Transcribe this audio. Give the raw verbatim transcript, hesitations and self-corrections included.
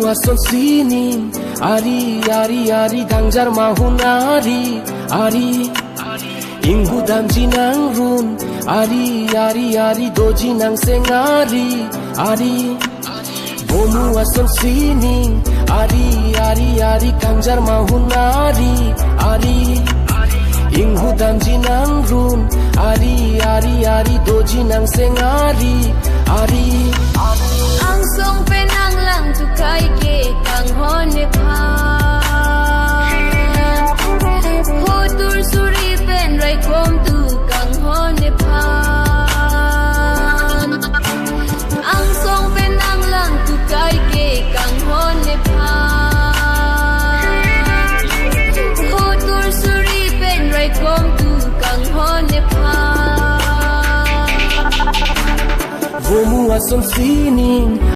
Ason sining, ari, ari, ari, kangjar mahun ari, ari. Inghu damji nangrun, ari, ari, ari, doji nangseng ari, ari. Bomu ason sining, ari, ari, ari, kangjar mahun ari, ari. Inghu damji nangrun, ari, ari, ari, doji nangseng ari, ari. Angsong pen nanglang tukai ke kanghon nephan. Hotur suri pen raikom tu kanghon nephan. Angsong pen nanglang tukai ke kanghon nephan. Hotur suri pen raikom tu kanghon nephan. Bomu ason sining,